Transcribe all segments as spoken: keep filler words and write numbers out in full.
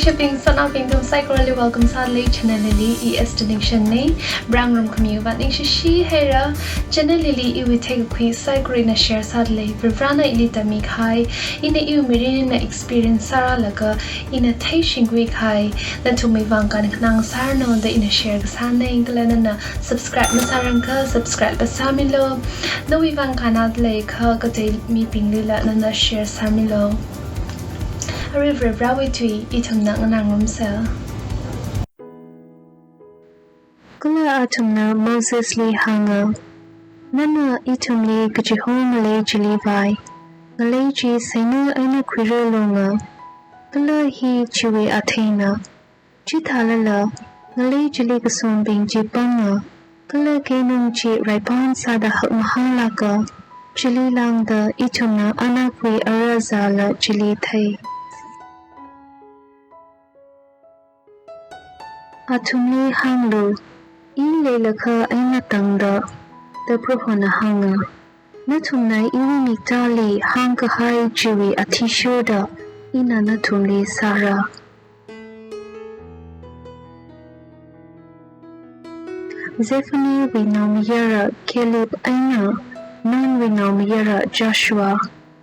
Shiping sanaobing nathum saikorali welcome sālei channel hili. I Esther Ningshan nei. Brang rum khami uva ningshishi haira. Channel hili iwui theikakhui saikora ina share sālei, Varivarana ili tammi kahai, ina iwui mirin ina experience sārālaga ina theishingkhui kahai, nathumwui vang kankhanang sāranu da ina share kasānei. Kala nana subscribe masārangakha subscribe pa sāmilu. Nawui vang kannada leiakha katei mibinglila nana share sāmilu. Arui Varivarawui tui ithumna nganāngarumsa. Kala athumna Mosesli hānga, "Nana ithumli kachiho ngalei chili vai. Ngalei chi seina eina khuirarlonga. Kala hi chiwui atheina. Chithālala ngalei chili kasombing chi panga, kala keinung chi raipan sāda hakmahālāka. Chili lāngda ithumna anakwui ara zāla chili thei." "Athumli hānglu, I leilakha eina tangda," da Prohona hānga. "Nathumna iwui miktāli hāngkahai chiwui athishurda ina nathumli sāra." Jephunnehwui naomayara Caleb eina Nunwui naomayara Joshua,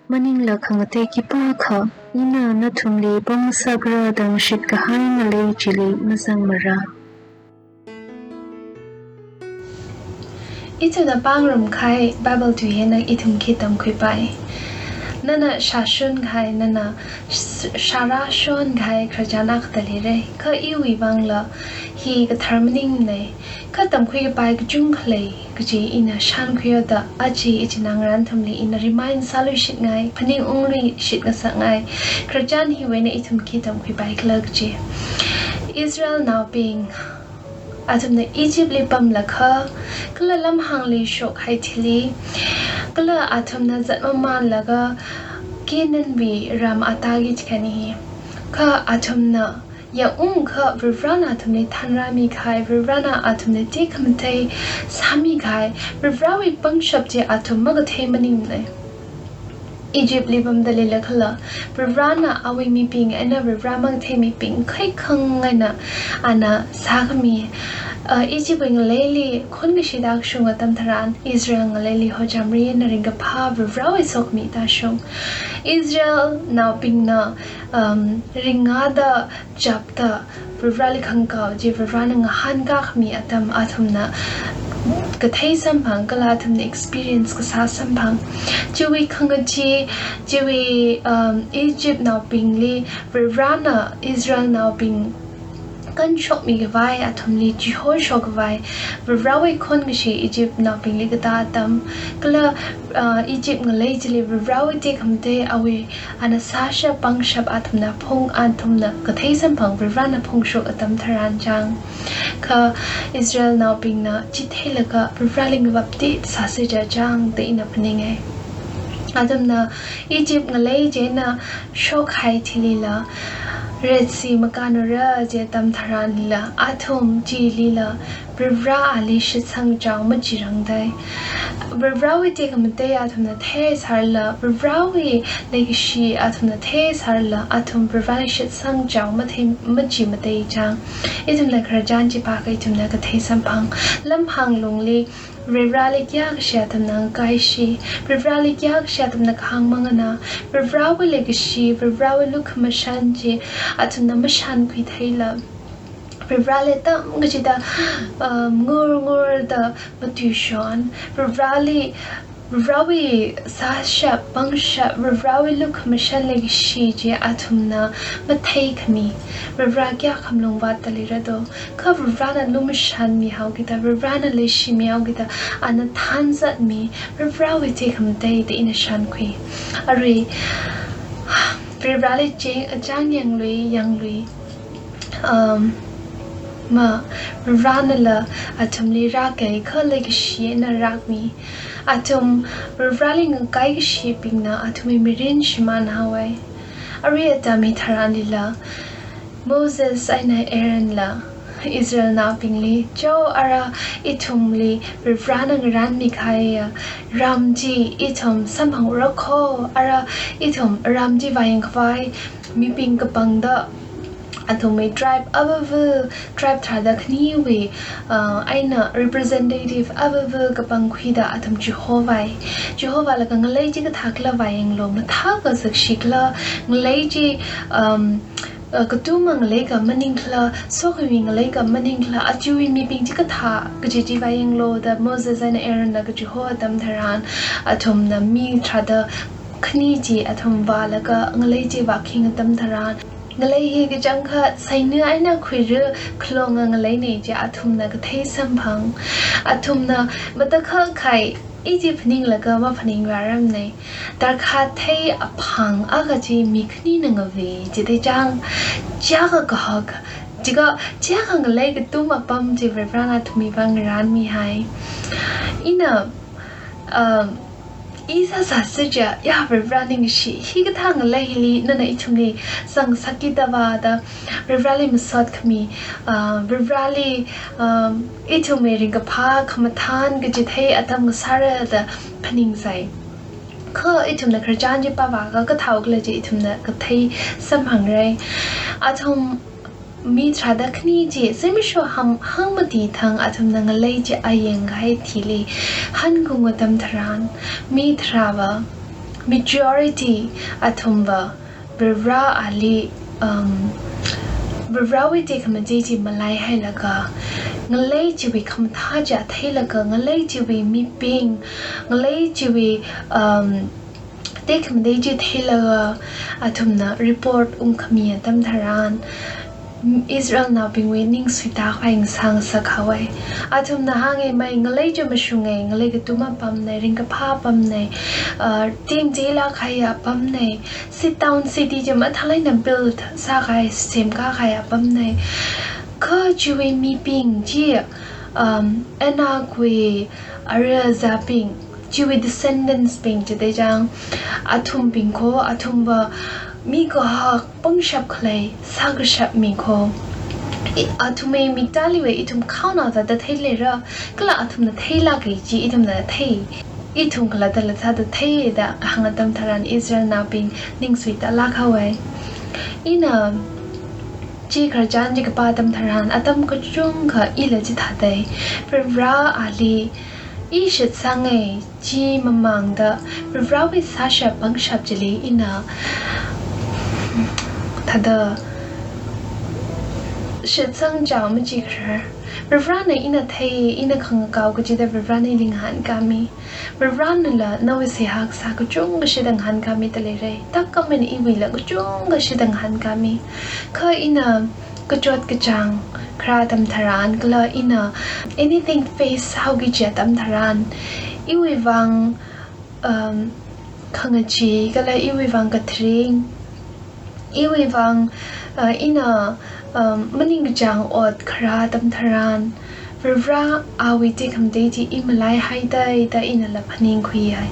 maningla khangatei khipākha ina nathumli pamngasakra da ngashitkahai ngalei chili mazangmara. Ithumna pāngarumkahai Bible tui eina ithum khi tamkhuipai? Nana shāshun kahai, nana sh-, shārāshon kahai khararchan akha leira. Kha iwui vangla hi kathar maningnei. Kha tamkhuikapai kachungkha lei kaji ina shānkhuihaoda, aja ichinā ngarā nathumli ina remind sāluishitngai, phaningungluishit ngasakngai. Khararchan hiwui eina ithum khi tamkhuipai khala kaji. Israelnaobing athumna Egyptli pamlakha, kala lamhāngli shokhai thili, kala athumna zatmamānlaga Canaanwui ram atāki chikani hi. Kha athumna yangungakha Varivarana athumli thanrāmi kahai, Varivarana athumli tekhamatei sāmi kahai, Varivarawui pangshap chi athum makathei maningnei. Egyptli pamda leilakhala, Varivarana awui mibing eina Varivara makathei mibing khaikhang eina ana sākhami. Uh, Egyptwui ngaleili khon kashida kashung atam tharan, Israel ngaleili hojamri eina ringkaphā Varivarawui sokhami tāshung. Israelnaobingna, um, ringngada chapda Varivarali khangakao chi Varivarana ngahānkā khami atam athumna kathei samphang, kala athumna experience kasā samphang. Chiwui khangachee, chiwui, um, Egyptnaobingli Varivarana Israelnaobing kanshokmi khavai, athumli chihoshok khavai, Varivarawui khon kashi Egyptnaobingli katā atam, kala, uh, Egypt ngalei chili Varivarawui tekhamatei awui ana sāshap pangshap athumna phung, athumna kathei samphang Varivarana phungshok atam tharan chang. Kha Israelnaobingna chi theilaga Varivarali ngavaptit sāsa chang da ina phaninga. Athumna Egypt ngalei chieina shokhai thilila, Red Sea makānura chi atam tharanlila, athum chilila Varivarali shitsang chao machirangdai. Varivarawui tekhamatei athumna theisārala, Varivarawui leikashi athumna theisārala, athum Varivarali shitsang chao mathei, machimatei chang. Ithumna khararchan chi pākha ithumna kathei samphang. Lamhāng lungli Varivarali kayākha athumna ngakaishi, Varivarali kayākha athumna kahāng manganā, Varivarawui leikashi, Varivarawui lukhamashan chi athumna mashānkhui theila, Varivarali tamkachida, um, ngurngurda matuishon, Varivarali, Varivarawui sāshap pangshap, Varivarawui lukhamashan leikashi chi athumna matheikhami, Varivara kayākha malung vātda leira do. Kha Varivarana lumashanmihaokida, Varivarana leishimihaokida, ana thanzatmi, Varivarawui tekhamatei da ina shānkhui. Arui, Varivarali chang, chang yanglui, yanglui. Um, ma, Varivaranala athumli rākahai kha leikashi eina rākmi. Athum Varivarali ngakai kashibingna athumwui mirin shimānhaowa. Arui atam hitharanlila, Moses eina Aaronla Israelnaobingli, chao ara ithumli Varivarana ngarānmi kahaiya ram chi ithum samphangra kho, ara ithum ram chi vāyang khavai mibing kapangda Athumwui tribe avava, tribe tharāda khaniwui, uh, eina representative avava kapangkhuida athum chihovai. Chihovalaga ngalei chi kathākhala vāyanglu, mathākazakshikhala, ngalei chi, um, uh, katuma ngaleikha maningkhala, sokhami ngaleikha maningkhala, achiwui mibing chi kathā kaji chi vāyanglu da Moses eina Aaron na kachiho atam tharan, athumna mi tharāda khani chi athum vālaga ngalei chi vākhing atam tharan, ngalei hi kachangkhat saina eina khuira khalonga ngaleinei chi athumna kathei samphang. Athumna matakhak kahai, i chi phaninglaga maphaningvāramnei. Darkha thei aphang akha chi mi khanina ngavei, chitheichang, chiyākha kahak, chikha, chiyākha ngalei katuma apam chi Varivarana athumwui vang ngarānmihai. Ina, um, i sāsāsa chiakha, ya Varivara ningshi, hikathā ngaleili nana ithumli zangsakki da vāda, Varivarali masot khami, uh, Varivarali, um, ithumwui ringkaphā khamathān kachithei atam ngasāra da phaningsai. Kha ithumna khararchan chi pāvākha kathāukhala chi ithumna kathei samphangrai. Athum mi tharāda khani chi, zimiksho hang, hangmati thang athumna ngalei chi ayang kahai thili hangung atam tharan, mi tharāva, majority athumva, Varivara ali, um, Varivarawui tekhamatei chi malaihailaga, ngalei chiwui khamathā chi theilaga, ngalei chiwui mibing, ngalei chiwui, um, tekhamatei chi theilaga athumna report ungkhami atam tharan, Israelnaobingwui ning suitākhavai ngasā ngasakhaowei. Athumna hānga mai ngalei chi mashunga, ngalei katuma apamnei, ringkaphā apamnei, uh, team chila kahai apamnei, sit down city chi mathālāk eina build sākahai, semkakahai apamnei. Kha chiwui mibing chi, um, Anakwui ara azābing, chiwui descendants bing chitheichang, athumbing kho, athumva mi kahak pangshap khalei, sākashap mi kho. I, athumwui miktāliva ithum khaonao thāda theileira, kala athumna theilāka chi ithumna thei. Ithum khalattala thāda thei da kahāng atam tharan Israelnaobing ning suitālākhaowei. Ina chi khararchan chi kapā atam tharan, atam kachungkha ila chithādei. Varivara ali i shitsanga chi mamangda, Varivarawui sāshap pangshap chili ina thāda shitsang chao machikharar. Varivarana ina thei, ina khangakao kachida Varivarana ili ngahānkāmi. Varivaranala nawui seihā kasā kachungkha shida ngahānkāmida leira. Thākhameina iwuila kachungkha shida ngahānkāmi. Kha ina kachot kachāng kharā atam tharan, kala ina anything face sāhaoki kaji atam tharan, iwui vang, um, khangachee, kala iwui vang katharing, iwui vang, uh, ina, um, maningkachāng ot kharā atam tharan, Varivara awui tekhamatei chi i malaihaida da inala phaningkhuihai.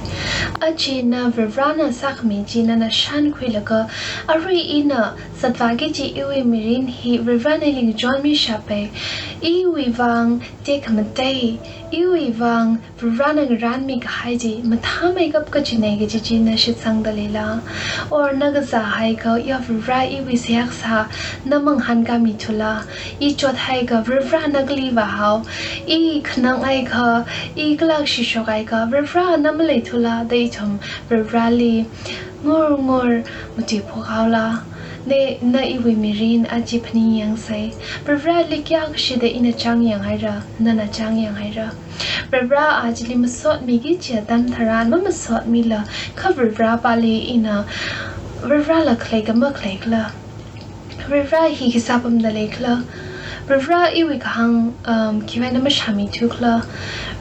Aja ina Varivarana sākhami chi nana shānkhuilaga, arui ina zatvāki kaji iwui mirin hi Varivarana ili ngachonmishapa. Iwui vang tekhamatei, iwui vang Varivarana ngarānmi kahai chi mathāmeikap kachinei kaji chi na shitsangda leila? Or na kazāhaiakha, ya Varivara iwui seihā kasā na mangahānkāmithula? I chothaiakha Varivara na kali vāhao? I khanangaiakha, i kala kashishokaiakha Varivara na maleithula da ithum Varivarali ngur ngur matuiphokhaola? Ne, na iwui mirin aja phaningyangsa. Varivarali kayākha shida ina chāngyanghaira, nana chāngyanghaira. Varivara a chili masotmiki kaji atam tharan mamasotmila, kha Varivara pāli ina Varivarala khalei ka makhalei khala? Varivara hi khi sāpamda leikhala? Varivara iwui kahāng, um, khiwui eina mashāmithuikhala?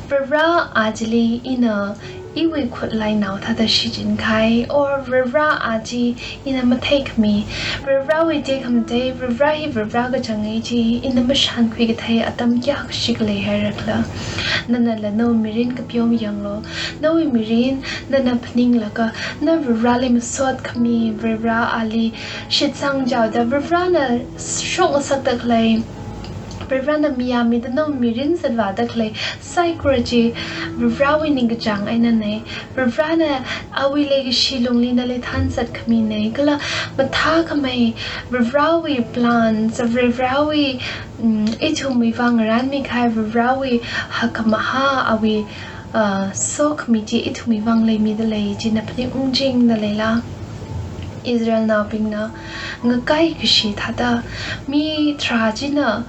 Varivara a chili ina iwui khut lainao thāda shichinkahai, or Varivara a chi ina matheikhami, Varivarawui tekhamatei, Varivara hi Varivara kachanga chi ina mashānkhui kathei atam kayākha shikha leihairakhala? Nanala nawui mirin kapyom yanglu. Nawui mirin nana phaninglaga, na Varivarali masotkhami, Varivara ali shitsang chaoda, Varivarana shokngasakda khalei Varivarana mayāmida nawui mirin zatvāda khalei saikora chi Varivarawui ningkachāng einanei. Varivarana awui leikashi lungli nali thanzat khaminei. Kala mathākhamei Varivarawui plan, sa Varivarawui, mm, ithumwui vang ngarānmi kahai Varivarawui hakkhamahā awui, uh, sokhami chi ithumwui vang leimida lei china phaningungjingda leila. Israelnaobingna ngakai kashi thāda, mi tharā china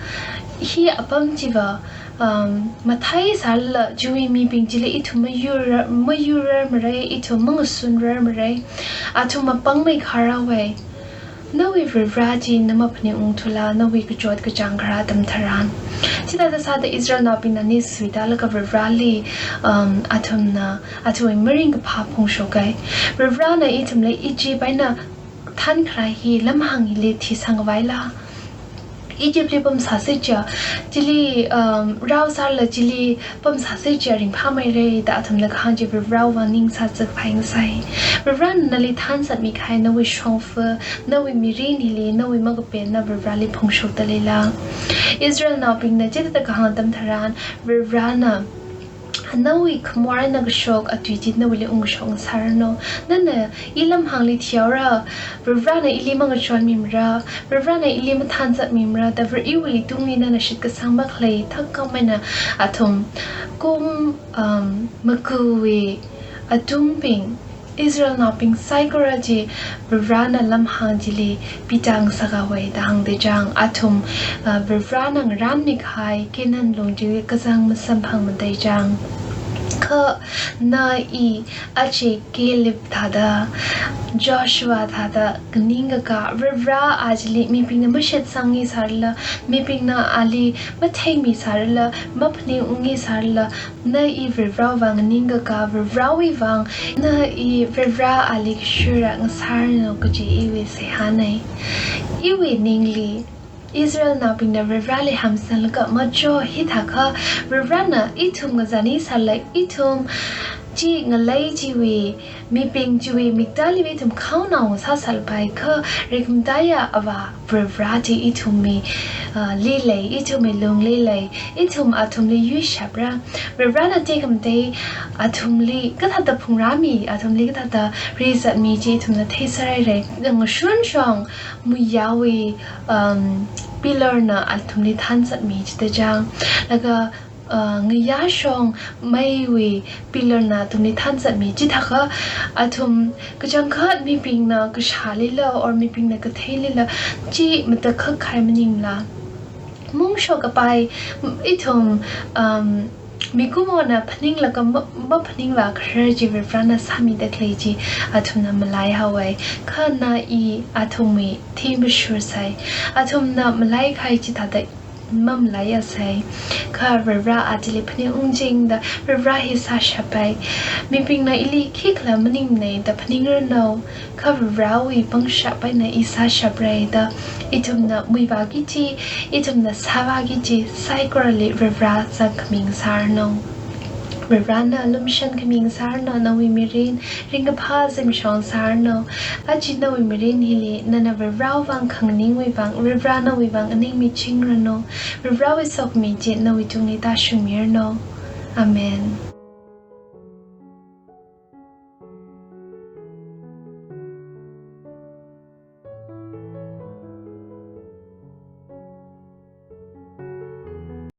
hi apam chiva, um, mathei sālala chiwui mibing chili ithum mayurar, mayurarmarei, ithum mangasunrarmarei, athum apāngmei kharawei. Nawui Varivara chi na maphaningungthula, nawui kachot kachāng kharā atam tharan. Chithāda sāda Israelnaobingna ni suidalaga Varivarali, um, athumna, athumwui maringkaphā phongshokai. Varivarana ithumli Egypt eina thankharā hi lamhāng hili thisangvaila. Egyptli pamsāsi chiakha, chili, um, rao sālala chili pamsāsi chiakha ringphāmeirei da athumna kahāng chi Varivarawui vang ning sāzakphai ngasai. Varivarana nali thanzatmi kahai nawui shongfa, nawui mirin hili, nawui makapenna Varivarali phongshokda leila. Israelnaobingna chithāda kahāng atam tharan, Varivarana nawui khamor eina kashok atui chi nawuili ungshok ngasāranu. Nana i lamhāngli thihaora, Varivarana ili mangachonmimara, Varivarana ili mathanzatmimara, da Varivarawui tungli nana shitkasang makhalei thākhamei eina athum kum, um, makuwui atungbing, Israelnaobing saikora chi Varivarana lamhāng chili pitang sākhavai da hāngda chang, athum, uh, Varivarana ngarānmi kahai Canaan lung chi kazang masamphangmada chang. Kha na i aja Caleb thāda, Joshua thāda, nganingkaka, Varivara a chili mibingna mashitsangmi sālala, mibingna ali matheimi sālala, maphaningungmi sālala, na i Varivarawui vang nganingkaka, Varivarawui vang, na i Varivara ali kashura ngasāranu kaji iwui seihānei. Iwui ningli, Israelnaobingna Varivarali hamsanglaga macho hithākha, Varivarana ithum ngazani sālala, ithum chi ngalei chiwui, mibing chiwui miktāli ithum khaonao sāsālapai kha, rekmdaya Avā Varivara chi ithumwui, uh, li lei, ithumwui lungli lei, ithum athumli yuishapra. Varivarana tekhamatei athumli kathāda phungrāmi, athumli kathāda rizatmi chi ithumna theisārairei. Ngashun shong muiyawui, um, pillar na athumli thanzatmi chithāda chang. Laga, uh, ngayā shong meiwui pillar na athumli thanzatmi chithākha athum kachangkhat mibingna kashālila or mibingna katheilila chi matakhak kahai maningla. Mungshok kapai, ithum, um, mikumona phaninglaga ma-, maphaningvā kharar chi Varivarana sāmida khalei chi athumna malaihaowei. Kha na i athumwui thim bashursai. Athumna malai kahai chithāda mamalaiyasai. Kha Varivara a chili phaningungjingda Varivara hi sāshapai. Mibingna ili khikhala maningmanei da phaningranu. Kha Varivarawui pangshap eina i sāshaprei da ithumna muivāki chi, ithumna sāvāki chi, saikorali Varivara zangkhami ngasāranu. Varivarana lumashan khami ngasāranu, nawui mirin ringkaphā zimiksho ngasāranu. Aja nawui mirin hili, nana Varivarawui vang khanganingwui vang, Varivara nawui vang nganingmichingranu. Varivarawui sokhami chi nawui tungli tāshungmiranu. Amen.